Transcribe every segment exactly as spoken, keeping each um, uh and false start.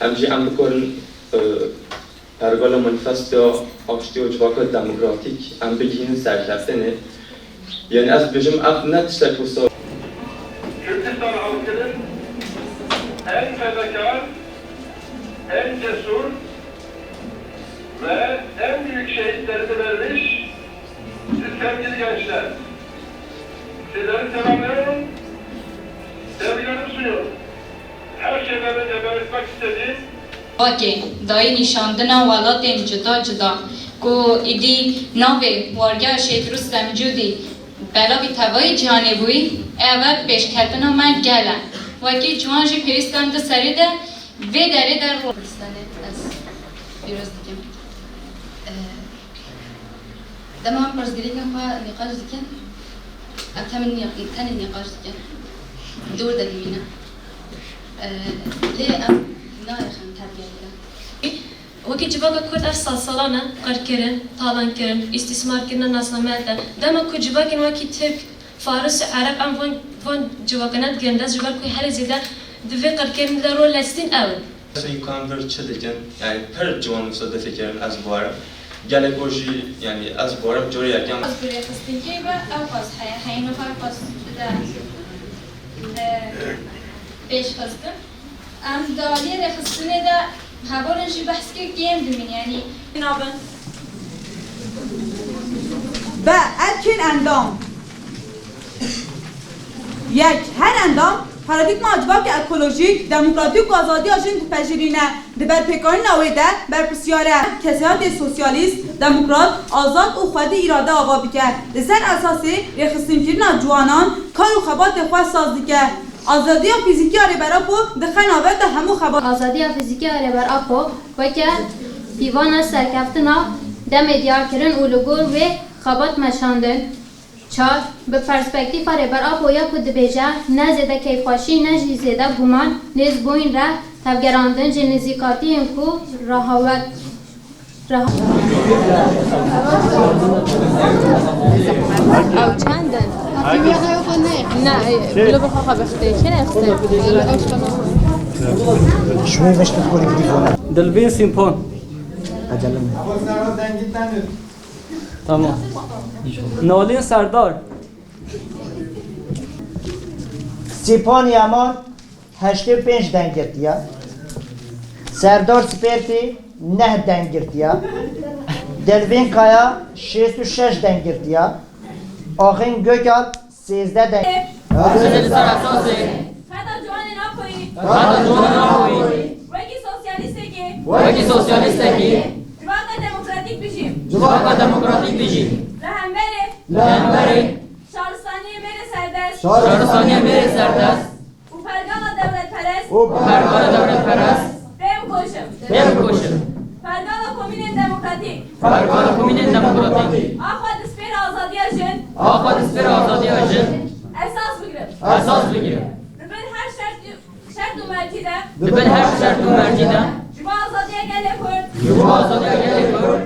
Em jî em bikarin, e, pergala manîfestoya aştî û civaka demokratîk em bigihînin serkeftinê. Yanî ez dibêjim ev ne tiştek wisa. Kurdistan halkının en fedakar, en cesur ve en büyük şehitlerini vermiş siz sevgili gençler. Sizleri selamlıyorum, sevgilerimi sunuyorum. Her şeyden önce belirtmek istediğim Civakê dayî nîşandina welatên cuda cuda ku êdî navê Wargeha Şehîd Rustem Cûdî belavî tevayî cîhanê bûyî, ev e pêşketina me gel e. Wekî ciwan jî pêwîst em di serê de vê derê de ro- Kurdistanê ez pîroz dikim. Ee, Dema em pirsgirêkên xwe nîqaş dikin, em temin nî-, tenê nîqaş dikin. Dor de dimîne. Ee, lê em narêxin terbiye bikin. Wekî civaka Kurd ev salsalan e qirkirin, talankirin, îstîsmarkirina nasnameya te. Dema ku civakên wekî Tirk, Faris û Ereb em van, van civakane digirin dest, ji ber ku herî zêde di vê qirkirinê de rol lestîn ew in. Em vir çi dikin? Yanî pir ciwan wisa difikirin ez bawerim. Gelek o jî, yanî ez bawerim corê yekem. Ez bi rêxistinkê ve ew qas heye, heyno her qas bide, e, pêş xistin. Em di aliyê rêxistinê de hevalên jî behs kir kêm dimîn, yanî nabin. Be, erkên endam. Yek, her endam paradîgma civakê ekolojîk, demokratîk û azadiya jin dipejirîne. Di berpêkanîna wê de berpirsiyar e. Kesayetê sosyalîst, demokrat, azad û xwedî îrade ava bike. Li ser esasê rêxistinkirina ciwanan kar û xebatê xwe saz dike. Azadiya fîzîkî ya Rêber Apo dixe navenda hemû xebat. Azadiya fîzîkî ya Rêber Apo weke pîvana serkeftina demê diyarkirin û li gor wê xebat meşandin. Çar, bi perspektîfa Rêber Apo ya ku dibêje, ne zêde keyfxweşî, ne jî zêde guman, nêzbûyîn re tevgerandin ji nêzîkatiyên ku rehawet, reha- Ew çend in? Ne, li bi xwe xwe bixtê. Kê nexistê? Dilvîn Simpon. Acele me. Tamam. Nalîn Serdar. Sîpanî Eman heştê û pênc deng girtiye. Serdar Spêrtî neh deng girtiye. Delvîn Kaya şêst û şeş deng girtiye. Axin Gökal sêzdeh deng. Xeta ciwanên Apoyî. Xeta ciwanên Apoyî. Wekî sosyalîstekî. Wekî sosyalîstekî. Civaka demokratîk bijî. Civaka demokratîk bijî. Li hemberê. Li hemberê. Şaristaniyê mêrê serdest. Şaristaniyê mêrê serdest. Û pergala dewletperest. Û pergala dewletperest. Têm koşim. Têm koşim. Pergala komînên demokratîk. Pergala komînên demokratîk. Axwe dispêre azadiya jin. Axwe dispêre azadiya jin. Esas bigrim. Esas bigrim. Di bin her şert Şert û mercî de. Di bin her şert û mercî de. Ji bo azadiya gelê Kurd. Ji bo azadiya gelê Kurd.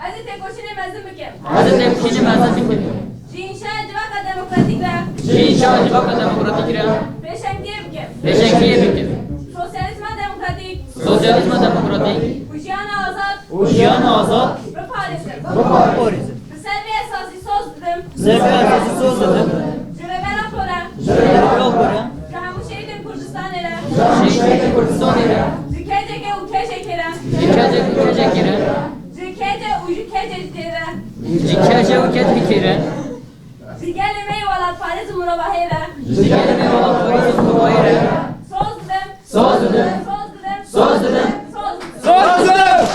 Ez ê têkoşînê mezin bikim. Ez ê têkoşînê mezin bikim. Ji înşaya civaka demokratîk re. Ji înşaya civaka demokratîk re. Pêşengtiyê bikim. Pêşengtiyê bikim. Sosyalîzma demokratîk. Sosyalîzma demokratîk. Û jiyana azad. Û jiyana azad. Biparêzim. Biparêzim. Bi ser vê esasî soz didim. Ser vê esasî soz didim. Ji Rêber Apo re. Ji Rêber Apo re. Ji hemû şehîdên Kurdistanê re. Ji hemû şehîdên Kurdistanê re. Ji K C K û K J K re. Ji K C K û K J K re. Ji K C û ji K J K re. Ji K C û K J K re. Ji gelê me yê welatparêz û mirovahê re. Ji gelê me yê welatparêz û mirovahê re. Soz didim. Soz didim. Soz didim. Soz didim. Soz didim. Soz didim.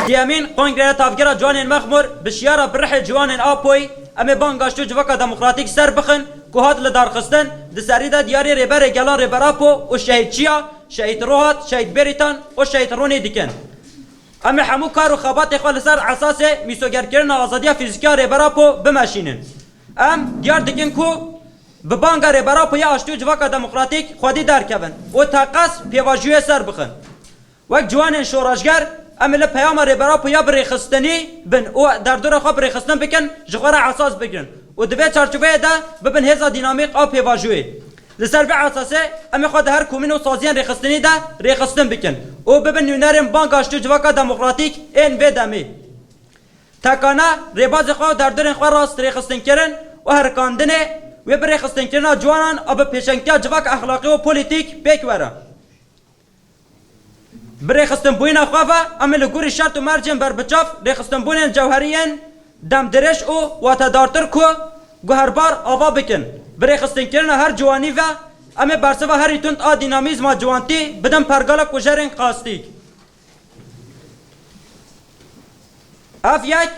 Siyemîn Kongreya Tavgera Ciwanên Mexmûr bi şiyara bi rihê ciwanên Apoyî, em ê banga aştî û civaka demokratîk ser bixin ku hat lidarxistin, di serî de diyarî Rêberê Gelan Rêber Apo û şehîdçiya, şehîd Rohat, şehîd Bêrîtan û şehîd Rûnî dikin. Em ê hemû kar û xebatê xwe li ser esasê mîsogerkirina azadiya fîzîkî ya Rêber Apo bimeşînin. Em diyar dikin ku bi banga Rêber Apo ya aştî û civaka demokratîk xwedî derkevin û teqez pêvajoyê ser bixin. Wek ciwanên şoreşger, em ê li peyama Rêber Apo ya bi rêxistinî bin û derdora xwe bi rêxistin bikin, ji xwe re esas bigirin û di vê çarçoveyê de bibin hêza dînamîk a pêvajoyê. Li ser vê esasê em ê xwe di her komîn û saziyên rêxistinî de rêxistin bikin û bibin nûnerên banga aştî û civaka demokratîk ên vê demê. Tekana rêbazê xwe û derdorên xwe rast rêxistinkirin û herikandinê wê bi rêxistinkirina ciwanan a bi pêşengtiya civaka exlaqî û polîtîk pêk were. Bi rêxistinbûyîna xwe ve em ê li gorî şert û mercên berbiçav rêxistinbûnên cewherî yên demdirêj û watedartir ku guherbar ava bikin. Bi rêxistinkirina her ciwanî ve em ê bersiva herî tund a dînamîzma ciwantî bidin pergala kujerên qastî. Ev yek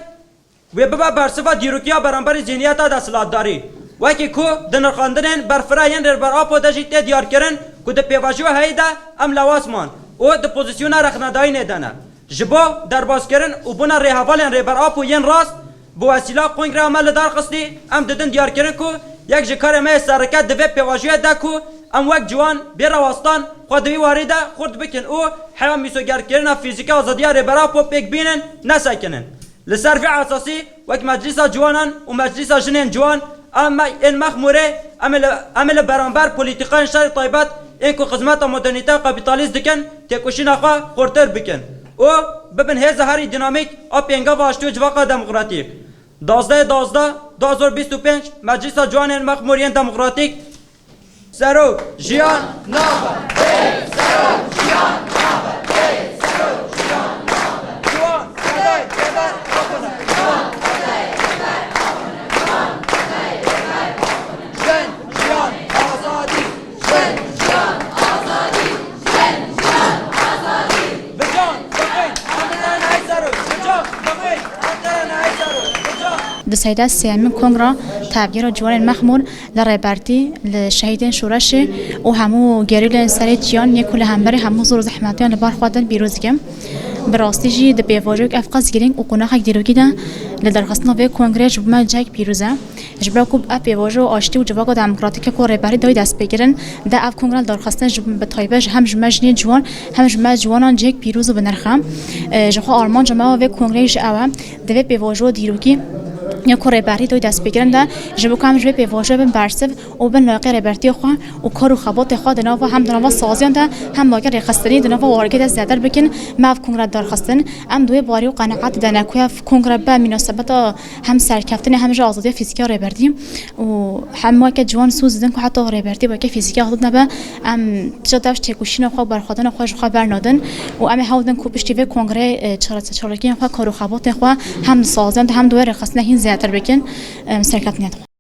wê bibe bersiva dîrokiya beramberî zîhniyeta desthilatdarî. Wekî ku di nirxandinên berfireh yên Rêber Apo de jî tê diyarkirin ku di pêvajoya heyî de em lewaz man û di pozîsyona rexnedayînê de ne. Ji bo derbazkirin û bûna rêhevalên Rêber Apo yên rast, bi wesîla kongreya me li dar xistî, em didin diyarkirin ku yek ji karê me yê sereke di vê pêvajoyê de ku em wek ciwan bê rewestan xwe di vî warî de xurt bikin û heya mîsogerkirina fîzîkî azadiya Rêber Apo pêk bînin, nesekinin. Li ser vê esasî wek Meclîsa Ciwanan û Meclîsa Jinên Ciwan a me, ên Mexmûrê em ê li, em ê li beramber polîtîkayên şerê taybet ên ku xizmeta modernîteya kapîtalîst dikin, têkoşîna xwe xurtir bikin û bibin hêza herî dînamîk a pêngava aştî û civaka demokratîk. Dazdehê dazdeh du hazar bîst û pênc Meclîsa Ciwanên Mexmûr yên Demokratîk. Serok, jiyan, nava. Hey, serok, jiyan, nava. Hey, serok, jiyan, nava. Ciwan, fedayê Rêber Apo ne. Ciwan, fedayê Rêber Apo ne. Ciwan, fedayê Rêber Apo ne. Jin, jiyan, azadî. Jin, jiyan, azadî. Jin, jiyan, azadî. Bi can, bi qîn, em diderine hey serok. Bi can, bi qîn, em diderine hey serok. Bi can. Di seyda sêyemîn kongra tevgera ciwanên Mexmûr li rêbertî li şehîdên şoreşê û hemû gerîlên serê çiyan yê ku li hemberî hemû zor û zehmetiyan li bar xwe din pîroz dikim. Bi rastî jî di pêvajoyek ev qas girîng û qonaxek dîrokî de li darxistina vê kongreyê ji bo me cihek pîroz e. Ji ber ku ev pêvajo aştî û civaka demokratîk e ku rêberî dayî destpêkirin, de ev kongre li darxistin ji, bi taybet ji hem ji me jinên ciwan, hem ji me ciwanan cihek pîroz û bi nirx e. E, ji xwe armanca me ve vê kongreyê jî ew e. Di vê pêvajoya dîrokî ya ku rêberî dayî destpêkirin de ji bo ku em ji vê pêvajoyê bin bersiv û bin laqê rêbertiyê xwe û kar û xebatê xwe di nava hem di nava saziyan de hem laqê rêxistinî di nava wargê de zêdetir bikin, me ev kongre darxistin. Em di wê barî û qenaetê de ne ku ev kongre be mînasebeta hem serkeftinê hem jî azadiya fîzîkî ya rêbertî û hem weke ciwan soz didin ku heta rêbertî weke fîzîkî azad nebe, em tija dev ji têkoşîna xwe û berxwedana xwe ji xwe bernadin û em ê hewl din ku piştî vê kongreyê, e, çare-, çalakiyên xwe, kar û xebatên xwe hem di saziyan de hem di wê rêxistinê hîn zêdetir bikin, em, serkeftinê dixwin.